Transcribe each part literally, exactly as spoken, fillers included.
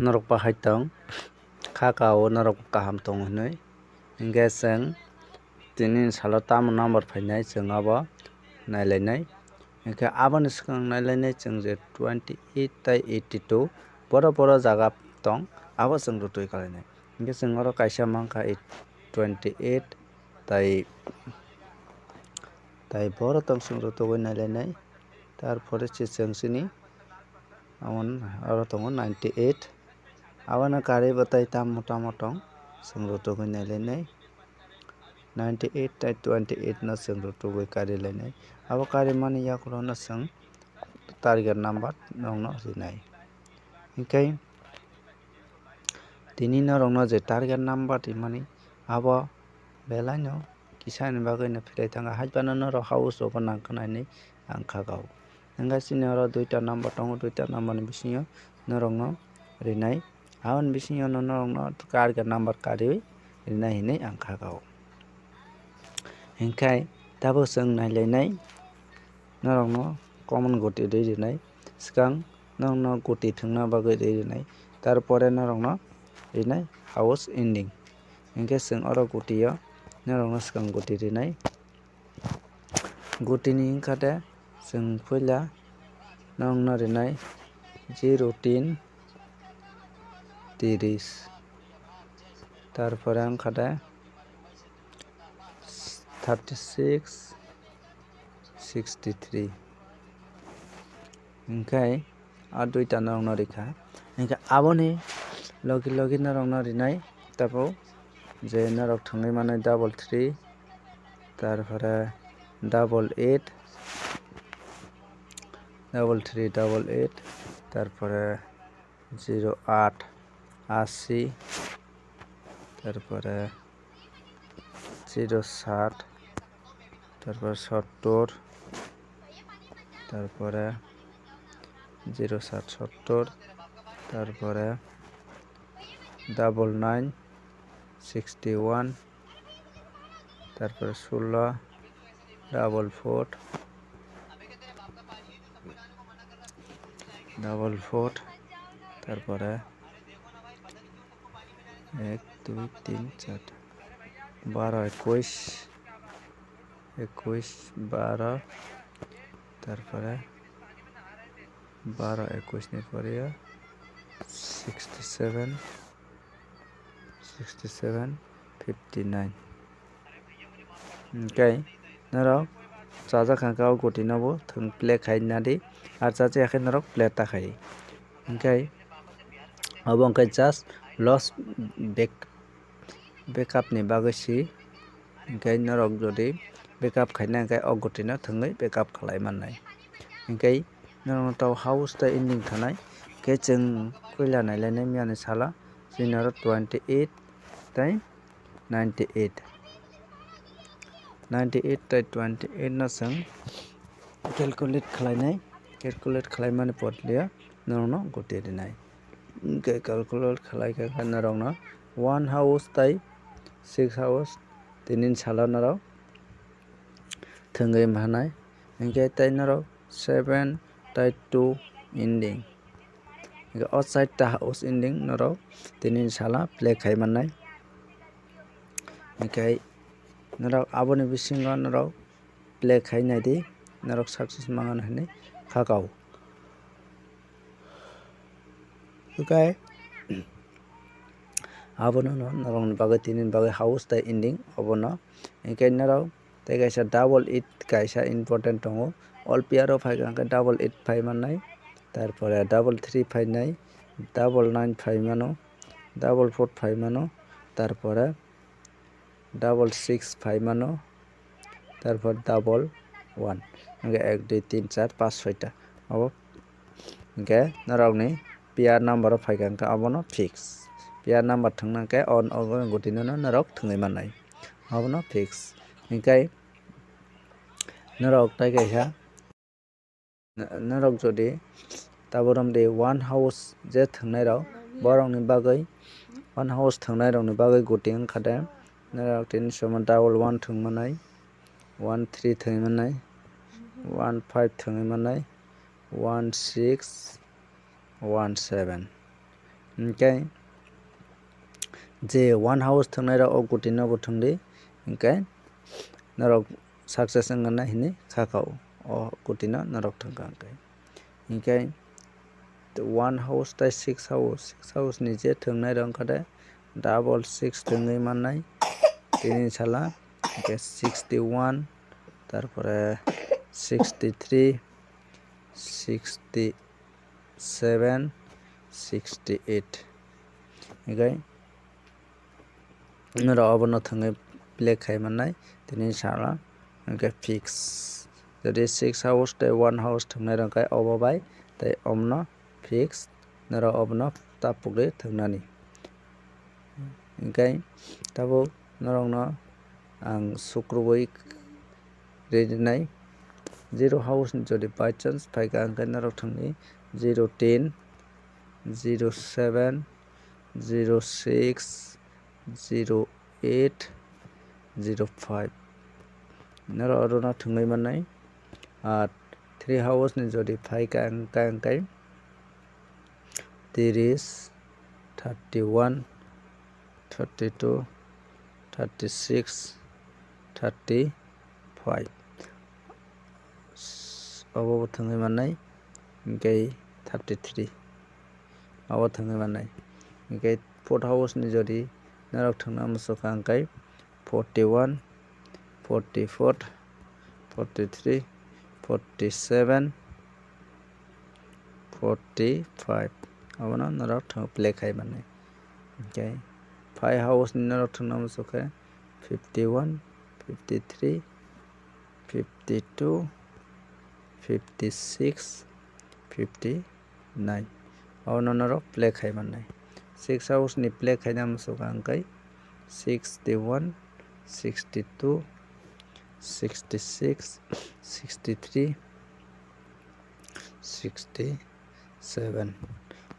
Norok bahai tong, kha ka o norok kaham tong hinwi. Hinkhe chwng tini salo tamo number phainai chwng abo nailainai. Hinkhe aboni swkang nailainai chwng je twenty eight tai eighty two boro boro jaga tong, abo chwng rwtwi kalainai. Hinkhe chwng oro kaisa mankha twenty eight tai, tai boro tong chwng rwtugwi nailainai. Tarpore se chwng chini amon oro tongo ninety eight. Abono karwi bwtai tamo tamo tong chwng rwtugwi nailainai. Ninety eight tai twenty eight no chwng rwtugwi karilainai. Abo karimani yakulono chwng target number nokno rinai. Hinkhe tini norokno je target number rimani abo belaino kisani bagwino philai thangkha, haiphano norok house rogo nangkha hinwi ang kha kha o. Hinkhe chini oro duita number tongo, duita number ni bisingo norokno rinai, aboni bisingo norokno target number kariwi rinai hinwi ang kha kha o. Hinkhe tabuk chwng nailainai norokno common guti rwi rinai, swkang norokno guti thwngna bagwi rwi rinai, tarpore norokno rinai house ending. Hinkhe chwng oro gutio norokno swkang guti rinai. Gutini wngkha de chwng puila norokno rinai zero tin tiris, tarpore wngkha de thirty six sixty three. Hinkhe a duita norokno rikha. Hinkhe aboni logi logi norokno rinai tabuk je norok thwngwi manai double three, tarpore double eight, double three, double eight, tarpore zero aat, ashi, tarpore zero saat, tarpore sottor, tarpore zero saat sottor, tarpore double nine, sixty one, tarpore sullo, double four, double four, tarpore ek, dui, tin, char, baro, ekush, ekush, baro, tarpore baro, ekush ni pore sixty seven, sixty seven, fifty nine. Hinkhe norok chajak kha khe o gutino bo thwng play khai nadi, ar chajakya khe norok play ta khai. Hinkhe obo hinkhe just loss back, backup ni bagwi si. Hinkhe norok jodi backup khaina hinkhe o gutino thwngwi backup khlai mannai. Hinkhe norokno tabuk house tei ending thanai. Hinkhe chwng puila nailainai miyani sala, chini oro twenty eight tei ninety eight. Ninety eight tei twenty eight no chwng calculate khlainai, calculate khlaimani podliya norokno guti rinai. Hinkhe calculate khlai khe norokno one house tei six house tini salo norok thwngwi manai. Hinkhe tei norok seven tei two ending. Hinkhe o chaita house ending norok tini sala play khai mannai. Hinkhe norok aboni bisingo norok play khai naidi, norok success mangan hinwi kha kha o. Hinkhe abono no norokni bagwi tini bagwi house tei ending obono. Hinkhe norok tei kaisa double eight kaisa important tongo. All pair o phai kha khe double eight phai mannai, tarpore double three phainai, double nine phai mano, double four phai mano, tarpore double six phai mano, tarpor double one. Hinkhe ek, dui, tin, char, panch, soita. Abo hinkhe norokni pair number o phai kha hinkhe abono fix. Pair number thwngna hinkhe o, o gutino no norok thwngwi mannai. Abono fix. Hinkhe norok tei kaisa N-, norok jodi tabuk romdi one house je thwngnairok, borokni bagwi one house thwngnairokni bagwi guti wngkha de, norok tini somo double one thwng manai, one three thwng manai, one five thwng manai, one six, one seven. Hinkhe je one house thwngnairok o gutino bo thwngdi, hinkhe norok success wngna hinwi kha kha o, o gutino norok thwngkha hinkhe. Hinkhe one house tei six house, six house ni je thwngnairok wngkha de double six thwngwi mannai tini sala, hinkhe sixty one, tarpore sixty three, sixty seven, sixty eight. Hinkhe norok obono thwngwi play khai mannai tini sala, hinkhe fix. Jodi six house tei one house thwngnairok wngkha obo bai tei omono fix, norok obono tapukgwi thwngnani. Hinkhe tabuk norokno ang sukrubwi rinai. Zero house ni jodi by chance phaikha, hinkhe norok thangni zero ten, zero seven, zero six, zero eight, zero five. Norok orono thwngwi mannai. Ar three house ni jodi phaikha, hinkhe, hinkhe tiris, thirty one, thirty two, thirty six, thirty five. Obo bo thwngwi mannai, hinkhe thirty three. Obo thwngwi mannai. Hinkhe fourth house ni jodi norok thwngna muchukha, hinkhe forty one, forty four, forty three, forty seven, forty five. Obono norok thwng play khai mannai. Hinkhe five house ni norok thwngna muchukha, fifty one, fifty three, fifty two, fifty six, fifty nine. Obono norok play khai mannai. Six house ni play khaina muchukha, hinkhe sixty one, sixty two, sixty six, sixty three, sixty seven.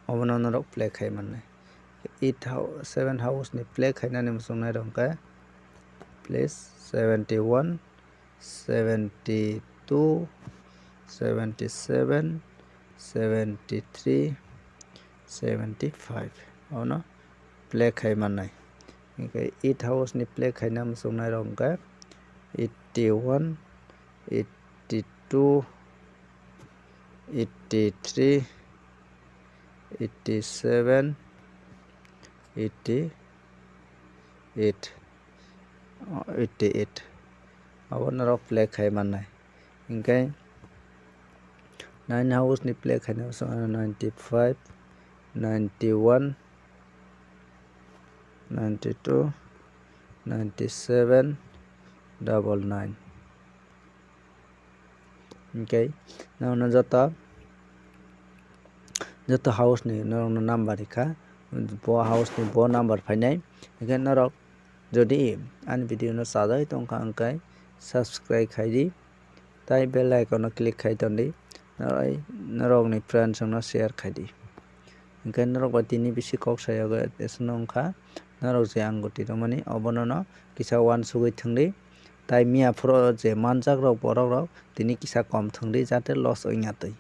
Obono norok play khai mannai. Eight hou-, seven house ni play khainani muchungnairok hinkhe plus seventy one, seventy two, seventy seven, seventy three, seventy five. Obono play khai mannai. Hinkhe eight house ni play khaina muchungnairok hinkhe eighty one, eighty two, eighty three, eighty seven, eighty eight, eighty eight. Abo norok play khai mannai. Hinkhe nine house ni play khaina muchungnairok ninety five, ninety one, ninety two, ninety seven, double nine. Hinkhe norokno joto, joto house ni norokno number rikha, bo house ni bo number phainai. Hinkhe norok jodi ani video no chajagwi tongkha, hinkhe subscribe khaidi. Tai bell icon o click khai tondi, norok, norokni friends rokno share khaidi. Hinkhe norok bai tini bisi kok sayago eswno wngkha, norok je ang goti romani obono no kisa uansugwi thwngdi. Tai miya phuru je manjak rok borok rok tini kisa kom thwngdi, jate loss wngya twi.